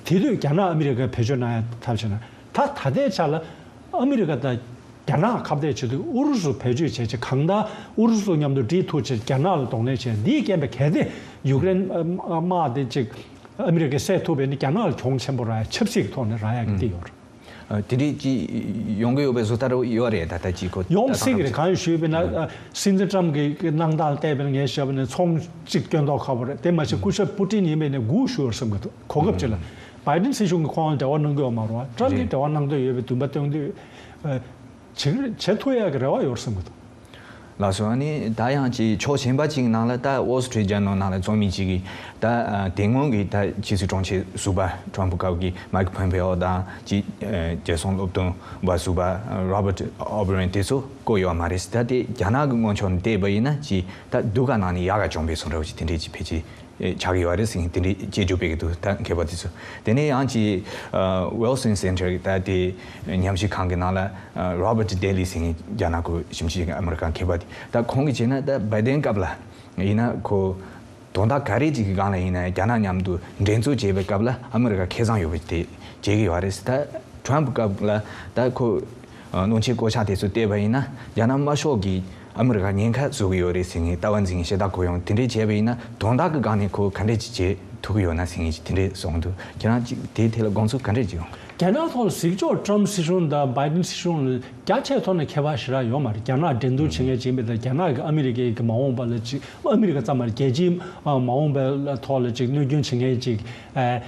དེ་དུས་རྒྱ་ནག་ཨ་མི་རི་ཀས་བེད་སྤྱོད་གནང་ཡ་ཐབས་བྱས་ན་ད་ད་ལྟའི་ཆ་ལ་ཨ་མི་རི་ཀ་དང་རྒྱ་ནག་ཁ་གཏད་བྱེད་དུས་ཨུ་རུ་སུ་བེད་སྤྱོད་བྱས་ཆེད་གང་ལྟར་ཨུ་རུ་སུ་མཉམ་དུ་སྒྲིལ་ཐུབ་ཆེད་རྒྱ་ནག་ལ་གདོང་ལེན་བྱས། འདིའི་རྐྱེན་པས་གལ་ཏེ་ཡུཀ་རེན་དམག་དེ་ཅིག་ཨ་མི་རི་ཀས་བསད་ཐུབ་པས་ན་རྒྱ་ནག་ལ་གྱོང་ཆེན་པོ་རག་ཡ་ཆབ་སྲིད་ཀྱི་ཐོག་ནས་རག་ཡ་གི་དེ་ཡོད་རེད། ཨ། དེ་འདྲས་ཅིག་ཡོང་གི་ཡོད་པའི་བཟོ་ལྟ་རུ་ཡོད་རེད། ད་ལྟ་ཅིག་ཁོ་ཡོང་སྲིད་ཀྱི་རེད། གང་ཡིན་ཞུས་པས་ན་ཨ་སྲིད་འཛིན་ཊམ་གྱི་གནང་སྟངས་བལྟས་པས་ན་ངས་བཤད་པ་ནས་ཚོང་གཅིག་སྐྱོན་མདོག་ཁ་པོ་རེད། དེ་མ་ཟད་སྐུ་ཞབས་པུ་ཏིན་ཡིན་པས་ནས་སྒུག་ཞུ་བར་བསམ་གྱི་འདུག་གོ་སྐབས་ཅིག་ལ་བྷའི་ཌེན་སྲིད་གཞུང་གིས་ཁོང་ལ་འབྲེལ་བ་གནང་གི་ཡོད་མ་རེད་པ། ཊམ་གྱིས་འབྲེལ་བ་གནང་འདོད་ཡོད་པའི་འདུན་པ་བཏོན་དུས་ཨ་བྱེད་བྱེད་ཐུབ་ཡག་གི་རེ་བ་ཡོད་བསམ་གྱི་འདུག་ལགས་སོ། ཨ་ནི་ད་ཡང་ཅིག་ཕྱོགས་གཞན་པ་ཅིག་ནང་ལ་ད་Wall Street Journal་ནང་ལ་རྩོམ་མི་ཅིག་གིས་ད་ཨ་དེ་སྔོན་གྱི་ད་ཕྱི་སྲིད་དྲུང་ཆེ་ཟུར་པ་ཊམ་སྐབས་ཀྱི་མའིག་ཕོམ་པེ་ཨོ་དང་ཅིག་ཨ་རྒྱལ་སྲུང་སློབ་སྟོན་པ་ཟུར་པ་Robert O'Brien་དེ་ཚོ་བསྐོས་ཡོད་མ་རེད། ད་དེ་རྒྱ་ནག་གི་ངོས་ཕྱོགས་ནས་བལྟས་པ་ཡིན་ན་ཅིག་ད་སྡུག་ག་ནང་ནས་ཡག་ག་བྱུང་བའི་བཟོ་འདྲ་བ་ཅིག་དེ་འདྲས་ཅིག་ཕལ་ཆེར་ཆགས་ཀྱི་ཡོད་རེད་ཟེར་མཁན་དེ་འདྲའི་དཔྱད་བརྗོད་སྤེལ་གྱི་འདུག་ད་མཁས་པ་དེ་ཚོ། དེ་ནས་ཡང་ཅིག་ཨ་Wilson Center་ད་དེ་ཉམས་ཞིབ་ཁང་གི་ནང་ལ་ཨ་Robert Daly་ཟེར་མཁན་རྒྱ་ནག་གི་ཞིབ་འཇུག་བྱེད་མཁན་ཨ་མི་རི་ཀའི་མཁས་པ་དེ། ད་ཁོང་གིས་བྱས་ན་ད་བྷའི་ཌེན་སྐབས་ལ་ཡིན་ན་ཁོ་དོན་དག་ག་རེ་ཅིག་གི་སྒང་ལ་ཡིན་ན་རྒྱ་ནག་མཉམ་དུ་འགྲན་རྩོད་བྱེད་པའི་སྐབས་ལ་ཨ་མི་རི་ཀ་ཁེ་བཟང་ཡོད་པ་དེ་བྱེད་ཀྱི་ཡོད་རེད། ད་ཊམ་སྐབས་ལ་ད་ཁོ་ཨ་བློན་ཆེན་བསྐོ་བཞག་དེ་ཚོ་བལྟས་པ་ཡིན་ན་རྒྱ་ནག་དམར་ཤོག་གིས་ཨ་མི་རི་ཀ་ཉེན་ཁ་བཟོ་གི་ཡོད་རེད་ཟེར་མཁན་ལྟ་བ་འཛིན་མཁན་ཤ་སྟག་གོ་ཡོང་། དེ་འདྲས་བྱས་པ་ཡིན་ན་དོན་དག་གི་སྒང་ནས་ཁོ་ག་འདྲས་ཅིག་བྱེད་ཐུབ་ཀྱི་ཡོད་ན་ཟེར་མཁན་ཅིག་དེ་འདྲས་གསུངས་འདུག་ཁྱེད་རང་ཅིག་དེའི་ཐད་ལ་དགོངས་ཚུལ་ག་འདྲས་ཅིག་ཡོང་། རྒྱ་ནག་ཐོག་ལ་གཟིགས་ཕྱོགས་ཊམ་སྲིད་གཞུང་དང་བྷའི་ཌེན་སྲིད་གཞུང་ལ་རྒྱ་ཆེ་ཐོག་ནས་ཁྱད་པར་ཞེ་དྲག་ཡོད་མ་རེད། རྒྱ་ནག་འགྲན་བསྡུར་བྱེད་མཁན་ཅིག་ཡིན་པ་དང་རྒྱ་ནག་གིས་ཨ་མི་རི་ཀའི་གི་མ་འོངས་པ་ལ་ཅིག་ཨ་མི་རི་ཀ་ཙམ་མ་རེད། རྒྱལ་སྤྱིའི་མ་འོངས་པའི་ཐོག་ལ་ཅིག་གནོད་སྐྱོན་བྱེད་མཁན་ཅིག་ཨ་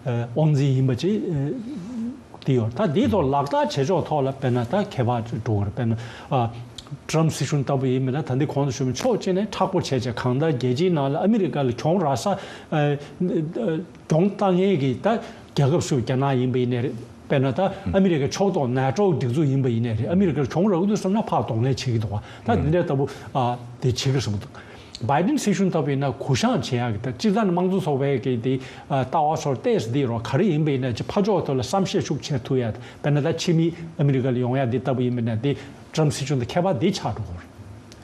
ཨ་དབང་འཛིན་ཡིན་པ་ཅིག་ཨ། དེ་ཡོད། ད་དེའི་ཐོག་ལག་བསྟར་བྱེད་ཕྱོགས་ཐོག་ལ་དཔེར་ན་ད་ཁྱད་པར་འགྲོ་གི་རེད། དཔེར་ན་ཨ། ཊམ་སྲིད་གཞུང་ལྟ་བུ་ཡིན་མིན་ན། ད་འདི་གོང་དུ་ཞུས་མིན་ཕྱོགས་གཅིག་ནས་མཁྲེགས་པོ་བྱས་བྱས་གང་ལྟར་རྒྱལ་སྤྱིའི་ནང་ལ་ཨ་མི་རི་ཀ་ལ་གྱོང་རག་ས། ཨ། གྱོང་བཏང་མཁན་གྱི་ད་རྒྱལ་ཁབ་སུ་རྒྱ་ནག་ཡིན་པ་ཡིན་ནའི་རེད། དཔེར་ན་ད་ཨ་མི་རི་ཀའི་ཕྱོགས་གཏོགས་ནེ་ཊོ་སྒྲིག་འཛུགས་ཡིན་པ་ཡིན་ནའི་རེད། ཨ་མི་རི་ཀར་གྱོང་རག་གི་འདུག་བསམ་ན་ཕར་གདོང་ལེན་བྱེད་ཀྱི་འདུག་བ། ད་འདི་འདྲ་ལྟ་བུ་ཨ་དེ་བྱེད་ཀྱི་བསམ་གྱི་འདུག་བའི་ཌེན་སྲིད་གཞུང་ལྟ་བུ་ཡིན་ན་གུ་བཤངས་བྱེད་ཡག་གི། ད་སྤྱིར་བཏང་ནས་དམངས་གཙོ་ཚོགས་པའི་གི་དེ་ཨ་ལྟ་བ་སོགས་ཏོག་ཙམ་འདི་རོ་ག་རེ་ཡིན་པ་ཡིན་ན་ཅིག་ཕར་ཕྱོགས་ཐོག་ལ་བསམ་ཤེས་ཤུགས་ཆེ་ཐུབ་ཡག། དཔེར་ན་ད་ཕྱི་མི་ཨ་མི་རི་ཀ་ལ་ཡོང་ཡག་འདི་ལྟ་བུ་ཡིན་པ་ཡིན་ན་དེ་ཊམ་སྲིད་གཞུང་དང་ཁྱད་པར་འདི་ཆགས་འགྲོ་གི་རེད།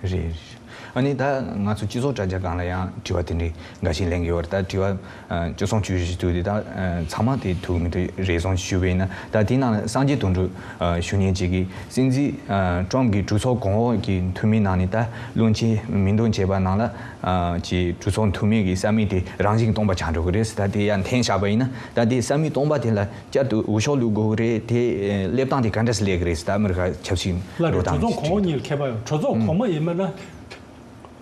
རེད་རེད། ཨ་ནི་ད་ང་ཚོ་སྤྱི་ཚོགས་དྲ་རྒྱ་སྒང་ལ་ཡང་དྲི་བ་དེ་འདྲའི་འགའ་ཤས་ལེན་གྱི་ཡོད་རེད། ད་དྲི་བ་ཨ་བཅུ་གསུམ་བཅུ་བཞི་ཞིག་འདུག་དེ་ད་ཨ་ཚང་མ་དེ་ཐུག་མི་ཐུག་རེ་ཟུང་ཞུས་པ་ཡིན་ན། ད་དེའི་ནང་ལ་སངས་རྒྱས་དོན་གྲུབ་ཨ་ཞུ་མཁན་ཅིག་གིས་སྲིད་འཛིན་ཨ་ཊམ་གྱིས་གྲོས་ཚོགས་གོང་འོག་གི་འཐུས་མིའི་ནང་ནས་ད་བློན་ཆེན་མིང་འདོན་བྱས་པ་ནང་ལ་ཨ་ཅིག་གྲོས་ཚོགས་འཐུས་མི་གི་ས་མིག་དེ་རང་བཞིན་སྟོང་པ་ཆགས་འགྲོ་གི་རེད་ཟེར། ད་དེ་ཡང་འཐེན་བཞག་པ་ཡིན་ན། ད་དེ་ས་མིག་སྟོང་པ་དེ་ལ་བསྐྱར་དུ་འོས་ཤོག་བླུག་དགོས་ཀྱི་རེད། དེ་ཨེ་སླེབས་སྟངས་དེ་ག་འདྲ་སེ་སླེབས་ཀྱི་རེད་ཟེར། ད་ཨ་མི་རི་ཀ་ཆབ་སྲིད་ལབ་རེད། འགྲོ་གྲོས་ཚོགས་སྟངས་གོང་འོག་གཉིས་ལ་ཁྱད་པར་ཡོད། གྲོས་ཚོགས་གོང་མ་ཡིན་པ་ན།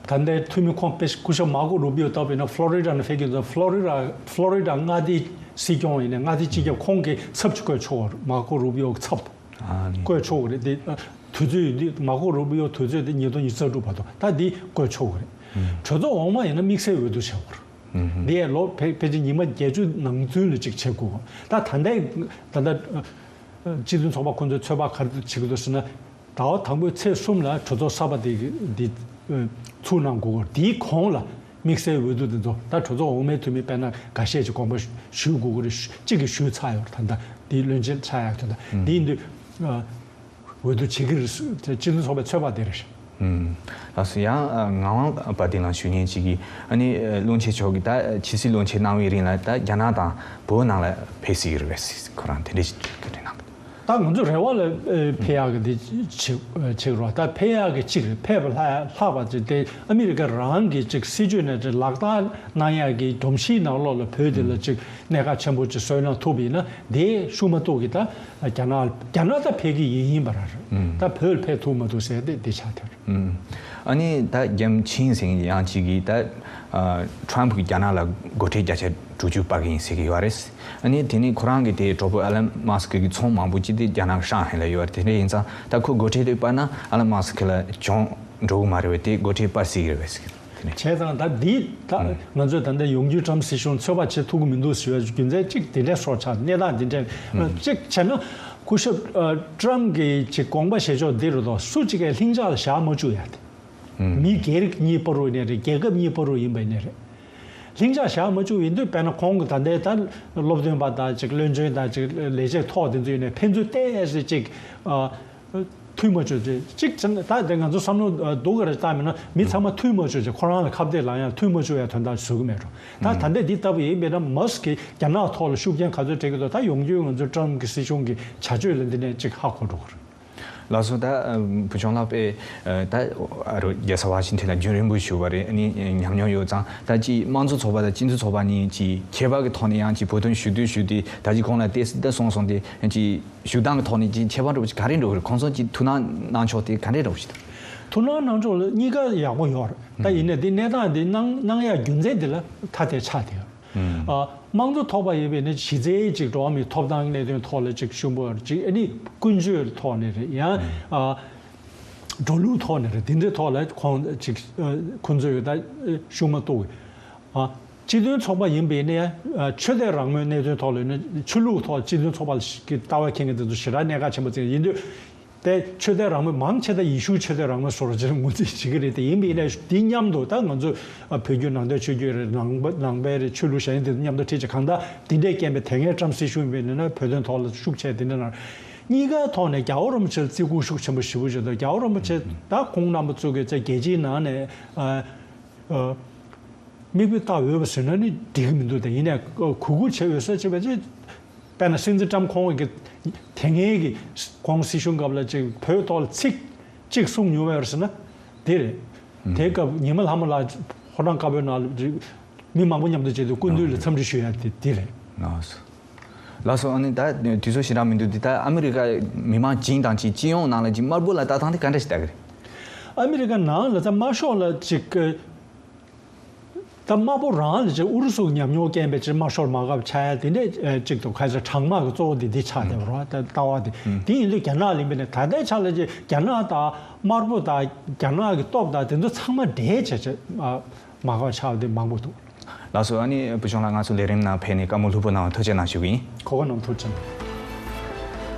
ད་ལྟའི་འཐུས་མི་ཁོང་དཔེ་སྐུ་ཞབས་མར་ཀོ་རུ་པི་ཨོ་ལྟ་བུ་ཡིན་ན་ཕློ་རི་ཌ་ནས་ཕེབས་ཀྱི་འདུག་ཕློ་རི་ཌ་ཕློ་རི་ཌ་མངའ་སྡེའི་སྲིད་སྐྱོང་ཡིན་ནའི་མངའ་སྡེའི་སྤྱི་ཁྱབ་ཁོང་གི་ཚབ་ཅིག་བསྐོས་ཆོག་གི་རེད། མར་ཀོ་རུ་པི་ཨོ་གི་ཚབ་ཨ་ནི་བསྐོས་ཆོག་གི་རེད། དེ་དུས་ཚོད་འདི་མར་ཀོ་རུ་པི་ཨོ་དུས་ཚོད་དེ་ཉིས་སྟོང་ཉི་ཤུ་རྩ་དྲུག་བར་དུ་ད་འདི་བསྐོས་ཆོག་གི་རེད། གྲོས་ཚོགས་འོག་མ་ཡིན་ན་དམིགས་བསལ་འོས་བསྡུ་བྱེད་དགོས་རེད། འདི་ཡང་ལོ་ཕལ་ཕལ་ཆེར་ཉི་མ་བརྒྱད་ཅུ་ནང་ཚུན་ལ་ཅིག་བྱེད་དགོས། ད་ད་ལྟའི་ད་ལྟ་སྤྱི་མཐུན་ཚོགས་པ་ཁོང་ཚོས་ཚོད་དཔག་ག་རེ་བྱེད་ཀྱི་འདུག་ཟེར་ན། ཟླ་བ་དང་པོའི་ཚེས་གསུམ་ལ་གྲོས་ཚོགས་གསར་པ་དེ་འདི་ཚུགས་གནང་དགོས། དེའི་གོང་ལ་དམིགས་བསལ་འོས་བསྡུ་དེ་ཚོ་ད་གྲོས་ཚོགས་འོག་མའི་འཐུས་མི་དཔེར་ན་འགའ་ཤས་ཀྱིས་དགོངས་པ་ཞུ་དགོས་ཀྱི་རེད། གཅིག་གིས་ཞུས་ཚར་ཡོད་རེད། ད་ལྟ་དེའི་བློན་ཆེན་ཆགས་ཡག་དེ་ད་དེ་ཡིན་དུས་འོས་བསྡུ་བྱེད་ཀྱི་རེད། སྤྱི་མཐུན་ཚོགས་པའི་ཚོད་དཔག་དེ་རེད། ལགས་སོ། ཡང་ངག་དབང་དཔལ་ལྡན་ལགས་ཞུ་མཁན་ཅིག་གིས་ཨ་ནི་བློན་ཆེན་མཆོག་གིས་ད་ཕྱི་སྲིད་བློན་ཆེན་གནང་བའི་རིང་ལ་ད་རྒྱ་ནག་དང་བོད་ནང་ལ་ཕེབས་སྲིད་ཀྱི་རེད་པས་ཟེར། ཁོ་རང་དེ་འདྲའི་ཞིག་གི་དྲན་གནང་། ད་ང་ཚོ་རེ་བ་ལ་ཨེ་ཕེབས་ཡག་གི་དེ་ཆེ་ཆེ་རོགས། ད་ཕེབས་ཡག་གི་གཅིག་རེད། ཕེབས་པ་ལྷག་ལྷག་པ་ཅིག་དེ་ཨ་མི་རི་ཀ་རང་གི་ཅིག་སྲིད་ཇུས་ནས་ཅིག་ལག་བསྟར་གནང་ཡག་གི་སྒྲོམ་གཞིའི་ནང་ལོགས་ལ་བོད་དེ་ལ་ཅིག་གནད་འགག་ཆེན་པོ་ཅིག་བཟོས་གནང་ཐུབ་པ་ཡིན་ན། དེ་ཤུགས་མ་གཏོགས་ཀྱི་ད་རྒྱ་ནག་རྒྱ་ནག་ད་ཕེབས་ཀྱི་ཡིན་ཡིན་པ་རང་རེད། ད་བོད་ལ་ཕེབས་ཐུབ་མ་ཐུབ་ཟེར་དེ་དེ་ཆགས་ཐལ། ཨ་ནི་ད་རྒྱལ་ཆིན་ཟེར་མཁན་ཡང་གཅིག་གིས་ད་ཨ་ཊམ་གྱིས་རྒྱ་ནག་ལ་སྒོ་ཁྲལ་བརྒྱ་ཆ་དྲུག་ཅུ་སྤར་གྱི་ཡིན་ཟེར་གྱི་ཡོད་རེད། ཨ་ནི་དེ་ནི་ཁོ་རང་གི་དེའི་གྲོགས་པོ་ཨེ་ལན་མཱ་སི་ཀི་གི་ཚོང་མང་པོ་ཅིག་དེ་རྒྱ་ནག་གི་ཧྲང་ཧའེ་ལ་ཡོད་རེད། དེ་འདྲ་ཡིན་ཙང་ད་ཁོ་སྒོ་ཁྲལ་དེ་སྤར་ན་ཨེ་ལན་མཱ་སི་ཀི་ལ་གྱོང་འགྲོ་གི་མ་རེད་པས། དེ་སྒོ་ཁྲལ་སྤར་སྲིད་ཀྱི་རེད་པས་ཟེར་གྱི་རེད། བྱས་ཙང་ད་འདི་ད་ང་ཚོས་ད་ལྟ་ཡོང་རྒྱུའི་ཊམ་སྲིད་གཞུང་ཚོད་དཔག་བྱེད་ཐུབ་ཀྱི་མི་འདུག་ཟེར་བའི་རྒྱུ་མཚན་གཅིག་དེ་འདྲའི་སོར་ཆགས་གནས་སྟངས་འདི་འདྲའི་གཅིག་བྱས་ན་སྐུ་ཞབས་ཨ་ཊམ་གྱི་ཅིག་དགོངས་པ་བཞེས་ཕྱོགས་འདི་རུ་དོ་སུ་གཅིག་གིས་ལྷིང་འཇགས་ལ་བཞག་མ་བཅུག་ཡ་དེ། མི་སྒེར་གཉིས་བར་དུ་ཡིན་ནའི་རེད། རྒྱལ་ཁབ་གཉིས་བར་དུ་ཡིན་པ་ཡིན་ནའི་རེད། ལྷིང་འཇགས་བཞག་མ་བཅུག་ཡིན་དུས་དཔེར་ན་ཁོང་གི་ད་ལྟའི་ད་སློབ་སྟོན་པ་དང་ཅིག་བློན་ཆེན་དང་ཅིག་ལས་བྱེད་ཐོག་དེ་ཚོ་ཡིན་ནའི་ཕན་ཚུན་ཏོག་ཙམ་ཅིག་ཨ། འཐུས་མ་ཆོད་ཅེས་གཅིག་བྱས་ན་ད་དེ་ང་ཚོ་བསམ་བློ་སྡུག་ག་རེ་བཏང་མིན་ན་མི་ཚང་མ་འཐུས་མ་ཆོད་ཅེས་ཁོ་རང་ལ་ཁ་གཏད་ལངས་ཡང་འཐུས་མ་ཆོད་ཡ་དོན་དག་བཟོ་གི་མེད་འགྲོ། ད་ད་ལྟ་འདི་ལྟ་བུ་ཡིན་པས་ན་མཱ་སི་ཀི་རྒྱ་ནག་ཐོག་ལ་ཤུགས་རྐྱེན་ག་ཚོད་སྤྲད་ཀྱི་འདུག་ད་ཡོང་རྒྱུའི་ང་ཚོའི་ཊམ་གྱི་སྲིད་གཞུང་གི་བྱ་སྤྱོད་ལ་འདི་ནས་གཅིག་ཧ་གོ་འགྲོ་གི་རེད། ལགས་སོ། ད་བུ་ཆུང་ལགས་དཔེ་ད་ཨ་རོ་རྒྱལ་ས་ཝ་ཤིང་ཊོན་ལ་རྒྱུན་རིང་པོ་བཞུགས་པ་རེད། ཨ་ནི་ཉམས་མྱོང་ཡོད་ཙང་ད་ཅིག་དམངས་གཙོ་ཚོགས་པ་དང་སྤྱི་མཐུན་ཚོགས་པ་གཉིས་ཀྱི་ཁྱད་པར་གྱི་ཐོག་ནས་ཡང་ཅིག་བོད་དོན་ཞུ་དུས་ཞུ་དུས་ད་ཅིག་གོང་ལ་ཏེ་སི་ད་སོང་སོང་དེ་ཅིག་ཞུ་སྟངས་ཀྱི་ཐོག་ནས་ཅིག་ཁྱད་པར་འདྲ་པོ་ཅིག་ག་རེ་འགྲོ་གི་རེད། ཁོང་ཚོ་ཅིག་ཐུགས་སྣང་གནང་ཕྱོགས་དེ་ག་འདྲས་འདྲ་པོ་ཞིག་འདུག་ཐུགས་སྣང་གནང་ཕྱོགས་ལ་གཉིས་ཀ་ཡག་པོ་ཡོད་རེད། ད་ཡིན་ནའི་འདི་གནས་སྟངས་འདི་གནང་གནང་ཡག་རྒྱུ་མཚན་འདི་ལ་ཐ་དད་ཆགས་བསྡད་ཡོད་རེད། ཨ་དམངས་གཙོ་ཚོགས་པ་ཡིན་པའི་ནི་གཞི་རྩའི་ཅིག་འགྲོ་བ་མིའི་ཐོབ་ཐང་གནད་དོན་ཐོག་ལ་ཅིག་ཤུགས་པོ་ཅིག་ཨ་ནི་ཀུན་སྤྱོད་ཐོག་ནས་རེད། ཡང་ཨ་འགྲོ་ལུགས་ཐོག་ནས་རེད། འདི་འདྲའི་ཐོག་ལ་ཁོང་ཅིག་ཨ་ཁོང་ཚོས་ད་ཤུགས་མ་གཏོགས། ཨ་སྤྱི་མཐུན་ཚོགས་པ་ཡིན་པའི་ནི་ཨ་ཆོས་དད་རང་མོས་གནད་དོན་ཐོག་ལ་ནི་ཆོས་ལུགས་ཐོག་སྤྱི་མཐུན་ཚོགས་པ་ཞིག་གི་ལྟ་བ་འཁྱེར་མཁན་དེ་ཚོ་ཞེ་དྲག་གནད་འགག་ཆེན་པོ་བརྩི་ཡིན་དུས། དེ་ཆོས་དད་རང་མོས་མང་ཆེ་ད་ཡེ་ཤུའི་ཆོས་དད་རང་མོས་སོར་ཆེར་ངོས་འཛིན་བྱེད་ཀྱི་རེད། དེ་ཡིན་པའི་ནས་དེ་མཉམ་དུ་ད་ང་ཚོ་བོད་བརྒྱུད་ནང་བསྟན་ཆོས་བརྒྱུད་རེད། ནང་པ་ནང་པའི་རེད། ཆོས་ལུགས་གཞན་དེ་མཉམ་དུ་ཁྲིད་ཅིག་གང་ལྟར་དེ་འདྲའི་རྐྱེན་པས་དེ་སྔའི་ཊམ་སྲིད་གཞུང་ཡིན་པའི་ནས་ན་བོད་དོན་ཐོག་ལ་ཤུགས་ཆེ་དེ་འདྲ་ན་གཉིས་ཀ་ཐོག་ནས་རྒྱལ་བ་རིན་པོ་ཆེར་བརྩི་བཀུར་ཤུགས་ཆེན་པོ་ཞེ་པོ་བྱེད་དོ། རྒྱལ་བ་རིན་པོ་ཆེ་ད་ཁོང་རྣམ་པ་ཚོ་གི་ཚེ་རྒྱལ་སྤྱིའི་ནང་ནས་ཨ། མིག་དཔེ་ལྟ་འོས་པ་བཟོས་ན་ནི་འགྲིག་གི་མི་འདུག་དེ་ཡིན་ནའི་གུས་བཀུར་བྱེད་འོས་ས་བྱེད་པ་ཅིག་དཔེར་ན་སྲིད་འཛིན་ཊམ་ཁོང་གི་དེ་སྔའི་གི་ཁོང་སྲིད་གཞུང་སྐབས་ལ་ཅིག་བོད་ཐོག་ལ་ཚིག་གཅིག་གསུང་མྱོང་བ་ཡོད་ཟེར་ན་དེ་རེད། དེ་སྐབས་ཉི་མ་ལྷ་མོ་ལགས་ཕོ་བྲང་དཀར་པོའི་ནང་ལ་མི་མང་པོ་མཉམ་དུ་བྱས་ཏེ་སྐུ་མདུན་ལ་འཚམས་འདྲི་ཞུ་ཡ་དེ་དེ་རེད། ལགས་སོ། ལགས་སོ། ཨ་ནི་ད་དུས་ཚོད་ཞེ་དྲག་མི་འདུག་འདི་ད་ཨ་མི་རི་ཀ་མི་མང་སྤྱི་དང་སྤྱི་སྤྱི་ཡོངས་ནང་ལ་ཅིག་དམར་པོ་ལ་ལྟ་སྟངས་དེ་ག་འདྲ་ཞིག་ལྟ་གི་རེད། ཨ་མི་རི་ཀ་ནང་ལ་ད་དམར་ཤོག་ལ་ཅིག་ད་དམར་པོ་རང་ལ་ཅིག་ཨུ་རུ་སུ་གི་ཉམས་མྱོང་རྐྱེན་པས་ཅིག་དམར་ཤོག་མ་དགའ་བ་ཆགས་ཡ་དེ་འདྲས་གཅིག་ཏུ་ཁ་ཤས་གྲང་དམག་གི་གཙོ་བོ་དེ་འདི་ཆགས་བསྡད་པ་རེད་བ། ད་ལྟ་བ་དེ་དེ་ཡིན་དུས་རྒྱ་ནག་ལ་ཡིན་པས་ན་ད་ལྟའི་ཆ་ལ་ཅིག་རྒྱ་ནག་དང་དམར་པོ་དང་རྒྱ་ནག་གི་སྟོབས་དང་དེ་ཚོ་ཚང་མ་འདྲེས་བྱས་བྱས་མ་དགའ་བ་ཆགས་པ་དེ་མང་པོ་འདུག། ལགས་སོ། ཨ་ནི་བུ་ཆུང་ལགས་ང་ཚོ་ལས་རིམ་ནང་ཕེབས་ནས་བཀའ་མོལ་ལྷུག་པོ་གནང་བར་ཐུགས་རྗེ་གནང་ཞུ་གི་ཡིན། གོ་བ་གནང་། ཐུགས་རྗེ་གནང་།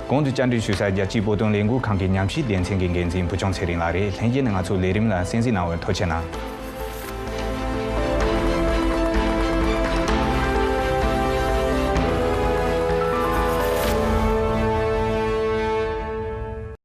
གོང་དུ་བཅར་འདྲི་ཞུ་ས་རྒྱལ་སྤྱིའི་བོད་དོན་ལས་འགུལ་ཁང་གི་ཉམས་ཞིབ་སྡེ་ཚན་གྱི་འགན་འཛིན་བུ་ཆུང་ཚེ་རིང་ལགས་རེད། ལྷན་རྒྱས་ནས་ང་ཚོའི་ལས་རིམ་ལ་གསན་གཟིགས་གནང་བར་ཐུགས་རྗེ་གནང་།